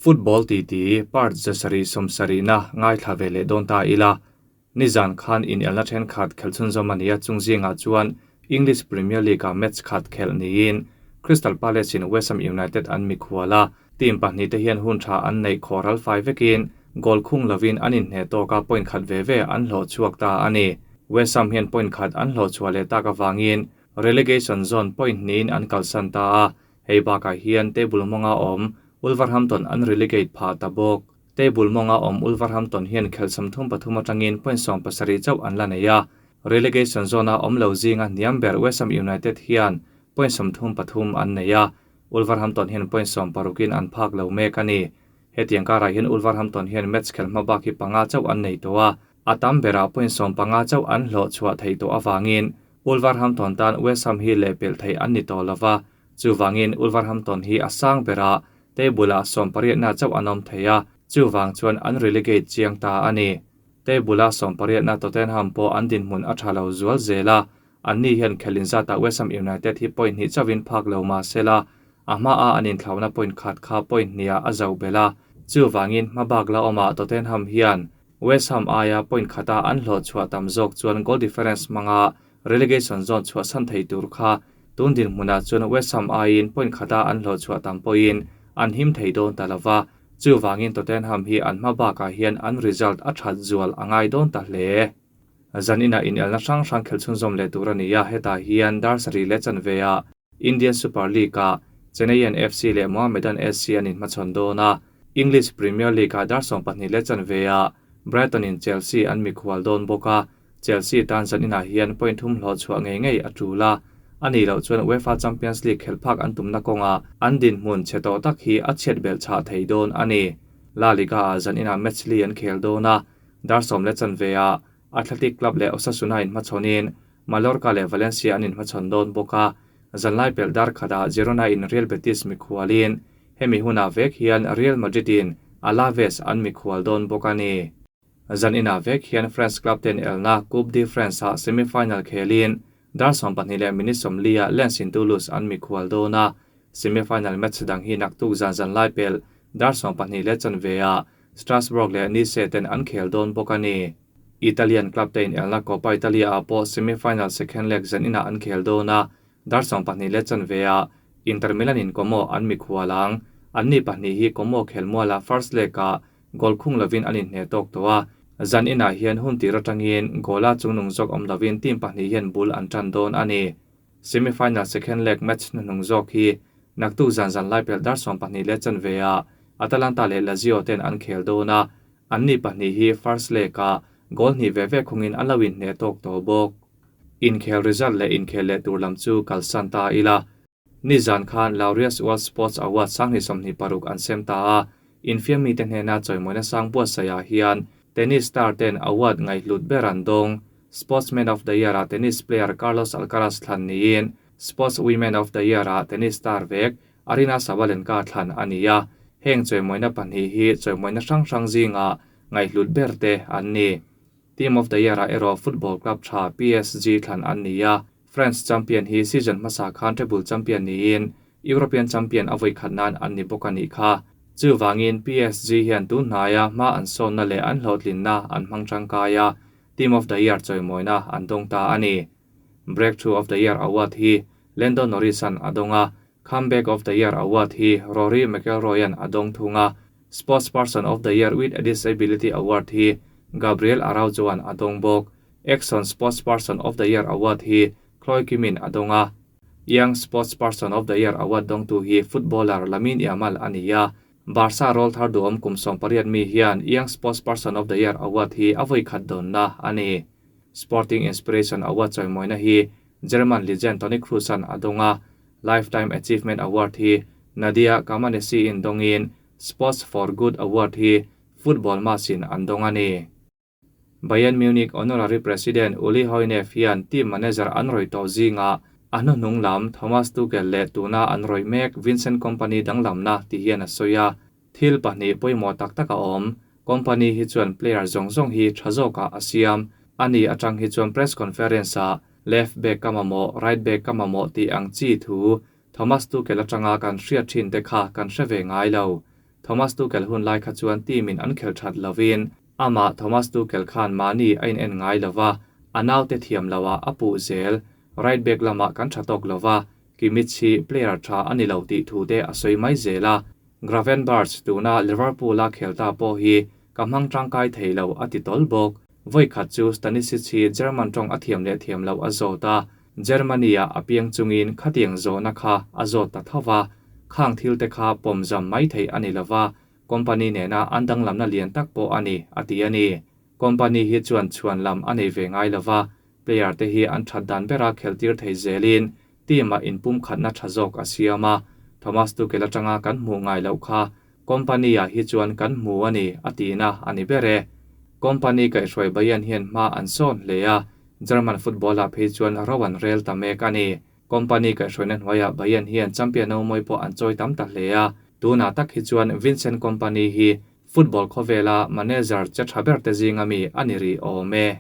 Football titi part 7 70na ngaithla ve leh dawn ta ila. Nizan khan inelna thenkhat khelh chhunzawm a ni a, chung zingah chuan English Premier League-ah match khat khelh niin Crystal Palace in West Ham United an mikhual a, team pahnihte hian hun tha an neih khawh ral fai vekin goal khung lovin an inhneh tawk a, point khat ve ve an hlawh chhuak ta a ni. West Ham hian point khat an hlawh chhuah leh tak avangin relegation zone point hnihin an kalsan ta a, hei bakah hian table mawnga awm Wolverhampton an relegate phah ta bawk. Table mawnga awm Wolverhampton hian khelh 33 atangin point 17 chauh an la nei a, relegation zone-a awm lo zinga hniam ber West Ham United hian point 33 an nei a, Wolverhampton hian point 16in an phak lo mek a ni. Hetiang karah hian Wolverhampton hian match khelh hma bak hi panga chauh an nei tawh a, a tam berah point 15 chauh an hlawh chhuah theih tawh avangin Wolverhampton tan West Ham hi lehpelh theih an ni tawh lova, chuvangin Wolverhampton hi a sang berah table-ah 18na chauh an awm thei a, chuvang chuan an relegate chiang ta a ni. Table-a 18na Tottenham pawh an dinhmun a tha lo zual zel a, anni hian khelin zatah West Ham United hi point hnih chauhin phak lo mah sela, a hmaa an inthlauhna point khat kha point hniah a zo belh a, chuvangin hma bak la awmah Tottenham hian West Ham aia point khata an hlawh chhuah tam zawk chuan goal difference hmanga relegation zone chhuahsan thei tur kha tun dinhmunah chuan West Ham aiin point khata an hlawh chhuah tam pawhin an him thei dawn ta lova, chuvangin Tottenham hi an hma bakah hian an result a that zual a ngai dawn ta hle. Zaninah inelna hrang hrang khelh chhunzawm leh tur a ni a, hetah hian dar sarih leh chanve-ah Indian Super League-ah Chennaiyin FC leh Mohammedan SC an inhmachhawn dawn a, English Premier League-ah dar 12 leh chanve-ah Brighton-in Chelsea an mikhual dawn bawk a, Chelsea tan zaninah hian point thum hlawh chhuah ngei ngei a tul a, a nih loh chuan UEFA Champions League khelh phak an tumna kawngah an dinhmun chhe tawh tak hi a chhiat belh chhah thei dawn a ni. La Liga-ah zaninah match li an khel dawn a, dar 10 leh chanve-ah Athletic Club leh Osasuna inhmachhawnin Mallorca leh Valencia an inhmachhawn dawn bawk a, zanlai pelh dar khatah Girona in Real Betis mikhualin hemi hunah vek hian Real Madrid in Alaves an mikhual dawn bawk a ni. Zaninah vek hian France club ten elna Coupe de France-ah semi-final khelin dar 12 leh minute 40-ah Lens in Toulouse an mikhual dawn a, semi-final match dang hi naktuk zan zanlai pelh dar 12 leh chanve-ah Strasbourg leh Nice ten an khel dawn bawk a ni. Italian club te in elna Coppa Italia-ah pawh semi-final second leg zaninah an khel dawn a, dar 12 leh chanve-ah Inter Milan in Como an mikhual ang. Anni pahnih hi Como khelmuala first leg-ah goal khung lovin an inhneh tawk tawh a, zaninah hian hun tir atangin goal-a chungnung zawk awm lovin team pahnih hian bul an tan dawn a ni. Semi-final second leg match hnuhnung zawk hi naktuk zan zanlai pelh dar 12 leh chanve-ah Atalanta leh Lazio ten an khel dawn a, anni pahnih hi first leg-ah goal hnih ve ve khungin an lo inhneh tawk tawh bawk. Inkhel result leh inkhel leh tur lam chu kalsan ta ila. Nizan khan Laureus World Sports Award 2026 an sem ta a, infiammi te hnena chawimawina sang buatsaihah hian tennis star ten award ngaihhlut ber an dawng. Sportsman of the Year-ah tennis player Carlos Alcaraz thlan niin Sports Women of the Year-ah tennis star vek Aryna Sabalenka thlan a ni a, heng chawimawina pahnih hi chawimawina hrang hrang zinga ngaihhlut ber te an ni. Team of the Year-ah erawh football club tha PSG thlan an ni a, France champion hi season hmasa khan treble champion niin European champion a vawi khat nan an ni bawk a nih kha. Chuvangin PSG hian tun hnaia hma an sawnna leh an hlawhtlinna an hmang tangkai a, Team of the Year chawimawina an dawng ta a ni. Breakthrough of the Year award hi Lando Norris an a dawng a, Comeback of the Year award hi Rory McIlroy an a dawng thung a, Sports Person of the Year with a Disability award hi Gabriel Araujo an a dawng bawk. Exxon Sports Person of the Year award hi Chloe Kim in a dawng a, Young Sports Person of the Year award dawngtu hi footballer Lamine Yamal a ni a, Barca rawlthar duhawm kum 18 mi hian Young Sports Person of the Year award hi a vawi khat dawnna a ni. Sporting Inspiration Award chawimawina hi German legend Toni Kroos an a dawng a, Lifetime Achievement Award hi Nadia Comaneci in dawngin Sports for Good Award hi football masin an dawng a ni. Bayern Munich honorary president Uli Hoeneß hian team manager an rawi tawh zinga a hnuhnung lam Thomas Tuchel leh tuna an rawi mek Vincent Kompany danglamna ti hian a sawi a, thil pahnih pawimawh tak tak a awm. Kompany hi chuan player zawng zawng hi tha zawkah a siam. Ani atang hi chuan press conference-ah left back ka mamawh, right back ka mamawh tih ang chi thu Thomas Tuchel atanga kan hriat thin te kha kan hre ve ngai lo. Thomas Tuchel hun lai kha chuan team in an khel that lovin, amah Thomas Tuchel khan mahni a in en ngai lova, a naute thiam loah a puh zel. Right back lamah kan tha tawk lova, Kimmich hi player tha a ni lo tih thu te a sawi mai zel a. Gravenberch tuna Liverpool a khel ta pawh hi ka hmang tangkai thei lo a ti tawl bawk. Vawi khat chu Stanisic hi German tawng a thiam leh thiam loh a zawt a, Germany-ah a piang chungin khatiang zawhna kha a zawt ta tho va, khang thil te kha pawm zam mai theih a ni lova, company nena an danglamna lian tak pawh a ni, a ti a ni. Company hi chuan chhuan lam a nei ve ngai lova, player te hi an that dan bera kheltir thei zelin team-ah inpumkhatna tha zawk a siam a, Thomas Tuchel atanga kan hmuh ngai loh kha Company-ah hi chuan kan hmu a ni, a tihna a ni ber e. Company kaihhruai Bayern hian hma an sawn hle a, German football-ah phei chuan ro an rel ta mek a ni. Company kaihhruaina hnuaiah Bayern hian champion no mawi pawh an chawi tam ta hle a, tunah tak hi chuan Vincent Kompany hi football khawvela manager che tha ber te zinga mi a ni rih awm e.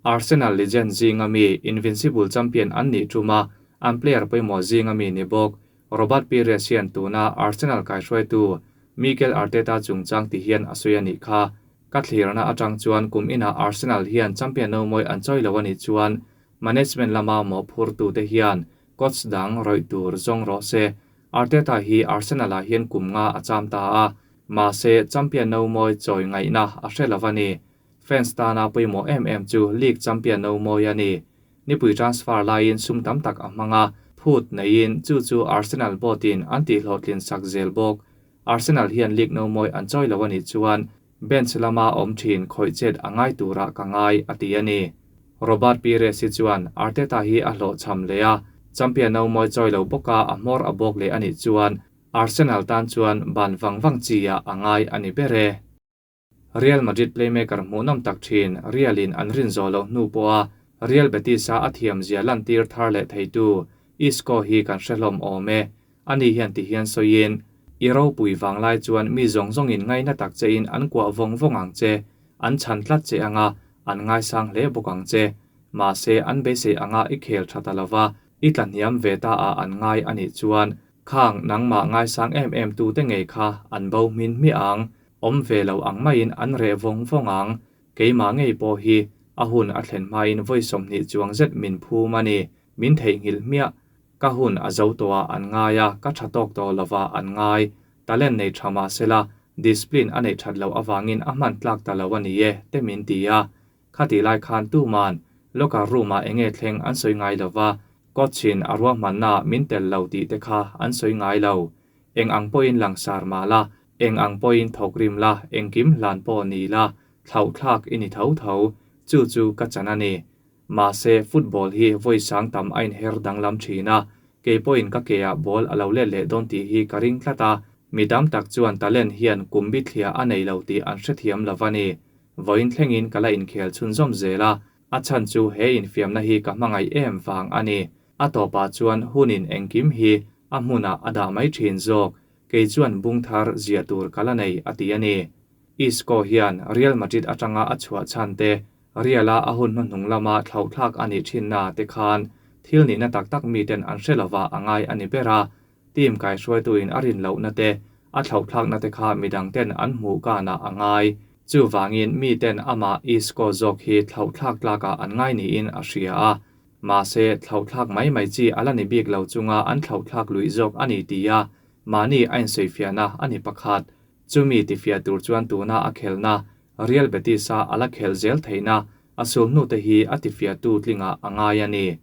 Arsenal legend zinga mi Invincible champion an nih ṭuma an player pawimawh zinga mi ni bawk Robert Pires hian tuna Arsenal kaihruaitu Mikel Arteta chungchang ti hian a sawi a nih kha. Ka thlirna atang chuan kum inah Arsenal hian champion no mawi an chawi lo a nih chuan management lama mawhphurtute hian coach dang rawih tur zawng rawh se. Arteta hi Arsenal-ah hian kum nga a cham ta a, mahse champion no mawi chawi ngaihna a hre lo a ni. Fans tana pawimawh em em chu league champion no mawi a ni. Nipui transfer laiin sum tam tak a hmang a, phut neiin chu chu Arsenal board-in an tihhlawhtlin sak zel bawk. Arsenal hian league no mawi an chawi lo a nih chuan bench lama awm thin khawih chet a ngai turah ka ngai, a ti a ni. Robert Pires hi chuan Arteta hi a hlawhchham leh a, champion no mawi chawi lo bawka a hmawr a bawk leh a nih chuan Arsenal tan chuan ban vang vang chi ah a ngai a ni ber e. Real Madrid playmaker hmuhnawm tak thin Real-in an rin zawh loh hnu pawha Real Betis-a a thiamzia lantir thar leh theitu Isco hi kan hre hlawm awm e. Ani hian ti hian sawiin, I ropui vanglai chuan mi zawng zawngin ngaina tak chein an kuah vawng vawng ang che, an chhan tlat che anga an ngaisang hle bawk ang che. Mahse, an beisei anga i khel tha ta lova, i tlahniam ve ta ah an ngai a nih chuan khang nangmah ngaisang em em tute ngei kha an bo hmin hmiah ang. Awm ve lo ang maiin an reh vawng vawng ang. Keimah ngei pawh hi a hun a thlen hmain vawi 20 chuang zet min phum a ni. Min theihnghilh hmiah. Ka hun a zo tawh ah an ngai a, ka tha tawk tawh lo ah an ngai. Talent nei tha mah sela, discipline a neih that loh avangin a hman tlak ta lo a ni e, te min ti a. Khatih lai khan tuman locker room ah enge thleng an sawi ngai lo va, coach in a ruahmanna min tel lo tih te kha an sawi ngai lo. Eng ang pawhin langsar mah la, eng ang pawhin thawk rim la, engkim hlan pawh ni la, thlauh thlak i ni tho tho, chu chu ka chan a ni. Mahse, football hi vawi sang tam a inher danglam thin a, kei pawhin ka keah ball a lo let leh dawn tih hi ka ring tlat a, mi tam tak chuan talent hian kum bithliah a nei lo tih an hrethiam lo va ni. Vawiin thlengin ka la inkhel chhunzawm zel a, a chhan chu he infiamna hi ka hmangaih em vang a ni. A tawpah chuan hunin engkim hi a hmunah a dah mai thin zawk, kei chuan bung thar ziah tur ka la nei, a ti a ni. Isco hian Real Madrid atanga a chhuah chhan te, Real-a a hun hmahnung lama thlauhthlak a nih thinna te khan thil nihna tak tak miten an hre lova a ngai a ni ber a, team kaihruaituin a rin lohna te, a thlauhthlakna te kha midang ten an hmuh kanah a ngai. Chuvangin miten amah Isco zawk hi thlauhthlak tlakah an ngai niin a hria a. Mahse, thlauhthlak mai mai chi a la ni bik lo chunga an thlauhthlak luih zawk a ni ti a, mahni a insawifiahna a ni pakhat. Chumi tifiah tur chuan tuna a khelna, Real Betis-a a la khelh zel theihna a sulhnute hi a tifiahtu tlingah a ngai a ni.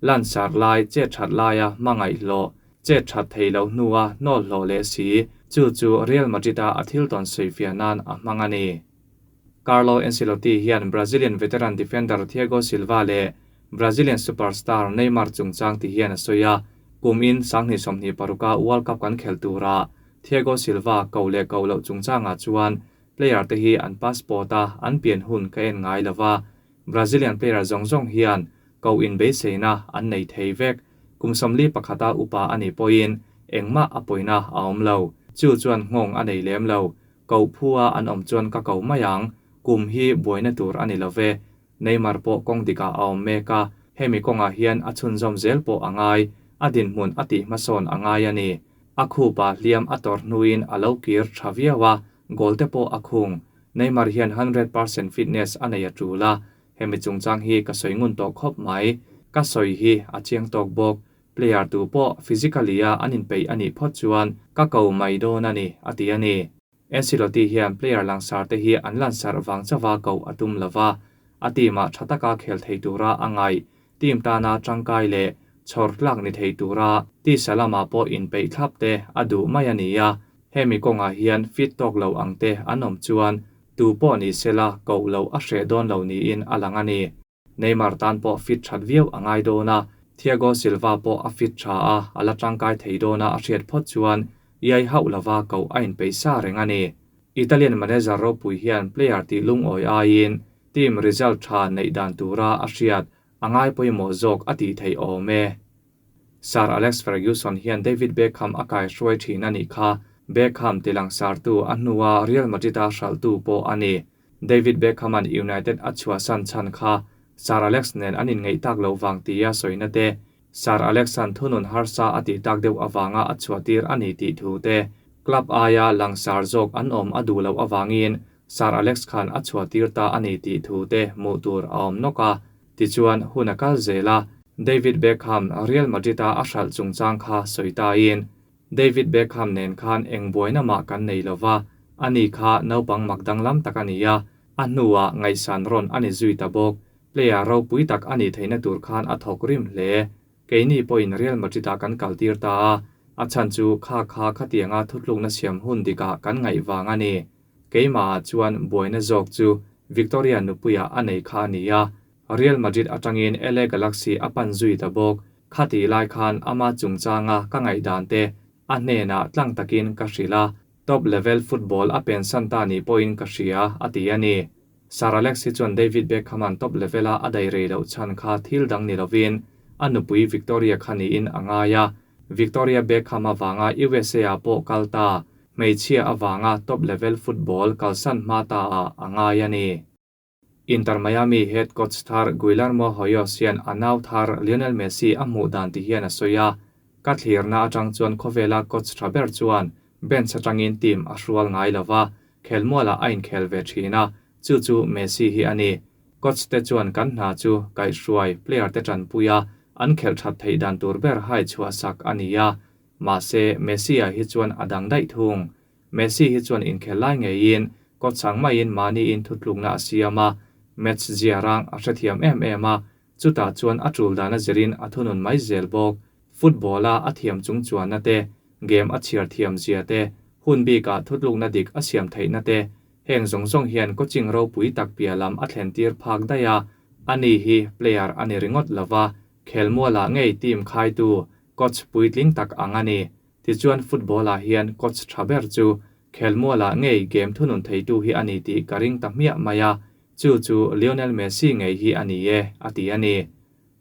Lansar lai, chet that laia hmangaih hlawh, chet that thei loh hnua hnawl hlawh leh si, chu chu Real Madrid-a a thil tawn sawifiah nan a hmang a ni. Carlo Ancelotti hian Brazilian veteran defender Thiago Silva leh Brazilian superstar Neymar chungchang ti hian a sawi a, kum in 2026 a World Cup kan khelh turah Thiago Silva ko leh ko loh chungchangah chuan player te hi an passport a an pian hun ka en ngai lova, Brazilian player zawng zawng hian ko in beiseina an nei thei vek. Kum 41 a upa a nih pawhin engmah a pawina a awm lo. Chu chuan nghawng a nei lem lo. Koh phua an awm chuan ka ko mai ang, kum hi buaina tur a ni lo ve. Neymar pawh kawng dikah a awm mek a, hemi kawngah hian a chhunzawm zel pawh a ngai, a dinhmun a tih hmasawn a ngai a ni. A khupa hliam a tawrh hnuin a lo kir tha viau a, goal te pawh a khung. Neymar hian 100% fitness a nei a tul a, hemi chungchang hi ka sawi ngun tawh khawp mai. Ka sawi hi a chiang tawk bawk. Player tu pawh physically a an inpeih a nih phawt chuan ka ko mai dawn a ni, a ti a ni. Ancelotti hian player langsar te hi an lansarh vang chauha koh a tum lova, a team ah tha taka khel thei tura a ngaih. Team tana tangkai leh chhawr tlak ni thei tura tisa lamah pawh inpeih thlap te a duh mai a ni a, hemi kawngah hian fit tawk lo ang te an awm chuan tu pawh ni sela koh loh a hreh dawn lo niin a lang a ni. Neymar tan pawh fit that viau a ngai dawn a, Thiago Silva pawh a fit tha a, a la tangkai thei dawn a a hriat phawt chuan iai hauh lova koh a inpeih sa reng a ni. Italian manager ropui hian player tih lungawi aiin team result tha neih dan tura a hriat a ngai pawimawh zawk a tih theih awm e. Sir Alex Ferguson hian David Beckham a kaihruai thin a nih kha, Beckham ti langsartu a hnua Real Madrid-a hralhtu pawh a ni. David Beckham-a'n United a chhuahsan chhan kha Sir Alex nen an inngeih tak loh vang tia sawina te, Sir Alex-a'n thunun harsa a tih tak deuh avanga a chhuahtir a ni tih thu te, club aia langsar zawk an awm a duh loh avangin Sir Alex khan a chhuahtir ta a ni tih thu te hmuh tur a awm nawk a. Tichuan, hun a kal zel a, David Beckham Real Madrid-a a hralh chungchang kha sawi tain, David Beckham nen khan eng buaina mah kan nei lo va, ani kha naupang mak danglam tak a ni a, a hnuah ngaihsan rawn a ni zui ta bawk. Player ropui tak a nih theihna tur khan a thawk rim hle. Keini pawhin Real Madrid-ah kan kaltir ta a, a chhan chu kha kha khatianga thutlukna siam hun dikah kan ngaih vang a ni. Keimahah chuan buaina zawk chu Victoria nupuia a nei kha a ni a, Real Madrid atangin LA Galaxy a pan zui ta bawk. Khatih lai khan ama chungchanga ka ngaihdan te a hnenah tlang takin ka hrilh a, top level football a pensan ta ni pawhin ka hria, a ti a ni. Sir Alex hi chuan David Beckham-a'n top level-a a daih rei loh chhan kha thil dang ni lovin a nupui Victoria kha niin a ngai a. Victoria Beckham avanga USA-ah pawh kal ta, hmeichhia avanga top level football kalsan hma ta ah a ngai a ni. Inter Miami head coach thar Guillermo Hoyos hian a nau thar Lionel Messi a hmuh dan ti hian a sawi a, Ka thlirna atang chuan khawvela coach tha ber chuan bench atangin team a hrual ngai lova, Khelmualah a inkhel ve thin a, chu chu Messi hi a ni. Coach te chuan kan hna chu kaihhruai player te tanpui a, an khelh that theih dan tur ber hai chhuah sak a ni a. Mahse, Messi-ah hi chuan a dang daih thung. Messi hi chuan inkhel lai ngeiin coach ang maiin mahniin thutlukna a siam a, match zia rang a hrethiam em em a, chutah chuan a tul dan a zirin a thunun mai zel bawk. Football-a a thiam chung chuanna te, game a chhiar thiam zia te, hun bikah thutlukna dik a siam theihna te, heng zawng zawng hian coaching ropui tak piah lam a thlen tir phak daih a, ani hi player a ni ringawt lova, khelmualah ngei team khaitu coach puitling tak ang a ni. Tichuan football-ah hian coach tha ber chu khelmualah ngei game thunun theitu hi a ni tih ka ring ta hmiah mai a, chu chu Lionel Messi ngei hi a ni e, a ti a ni.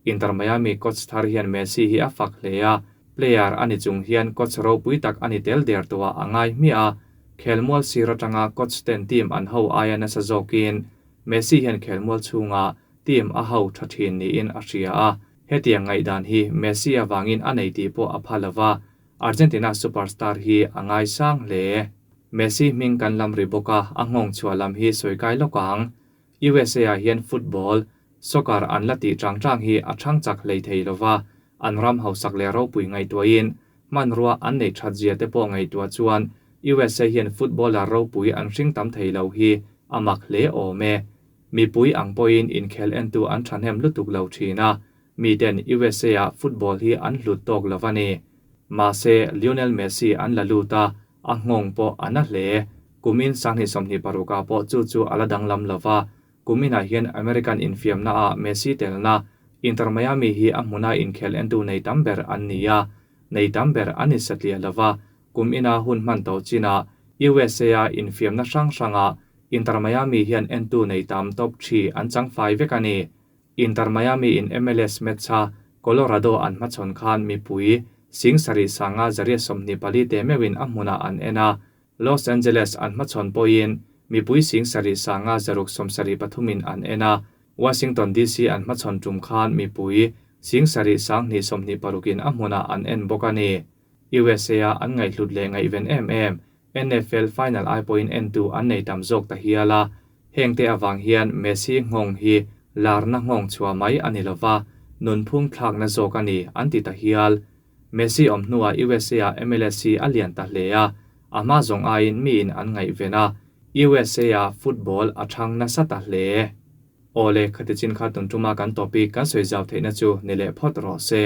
Inter Miami coach thar hian Messi hi a fak hle a, player a ni chung hian coach ropui tak a ni tel der tawhah a ngai hmiah a, khelmual sir atanga coach ten team an ho aia nasa zawkin Messi hian khelmual chhunga team a ho tha thin niin a hria a, hetiang ngaihdan hi Messi avangin a nei tih pawh a pha lova, Argentina superstar hi a ngaisang hle. Messi hming kan lam ri bawk a, a nghawng chhuah lam hi sawi kai lawk ang. USA ah hian football, soccer an la tih chang chang hi a chhang chak hlei thei lova, an ram hausak leh ropui ngaihtuahin hmanrua an neih that zia te pawh ngaihtuah chuan USA hian footballer ropui an hring tam thei lo hi a mak hle awm e. Mipui ang pawhin inkhel entu an thahnem lutuk lo thin a, miten USA ah football hi an hlut tawk lo a ni. Mahse, Lionel Messi an la lut a, a nghawng pawh a na hle. Kumin 2026 ah pawh chu chu a la danglam lo va, kuminah hian American infiamna ah Messi telna Inter Miami hi a hmuna inkhel entu nei tam ber an ni a, nei tam ber an ni satliah lo va, kumina hun hman tawh chinah USA a infiamna hrang hrangah Inter Miami hian entu nei tam top thi an chang fai vek a ni. Inter Miami in MLS match-a Colorado an hmachhawn khan mipui 75 124 te meuhin a hmunah an en a, Los Angeles an hmachhawn pawhin mipui 75 673 in an en a, Washington DC an hmachhawn tum khan mipui 72,026 in a hmunah an en bawk a ni. USA a an ngaihhlut leh ngaihven em em NFL final ai pawhin entu an nei tam zawk ta hial a, hengte avang hian Messi nghawng hi larna nghawng chhuah mai a ni lova, nunphung thlakna zawk a ni an ti ta hial. Messi awm hnuah USA ah MLS hi a lian ta hle a, a hma zawng aiin miin an ngaihven a, USA ah football a thang nasa ta hle. Awle, khati chin kha tun tuma kan topic kan sawi zau theihna chu ni leh phawt rawh se.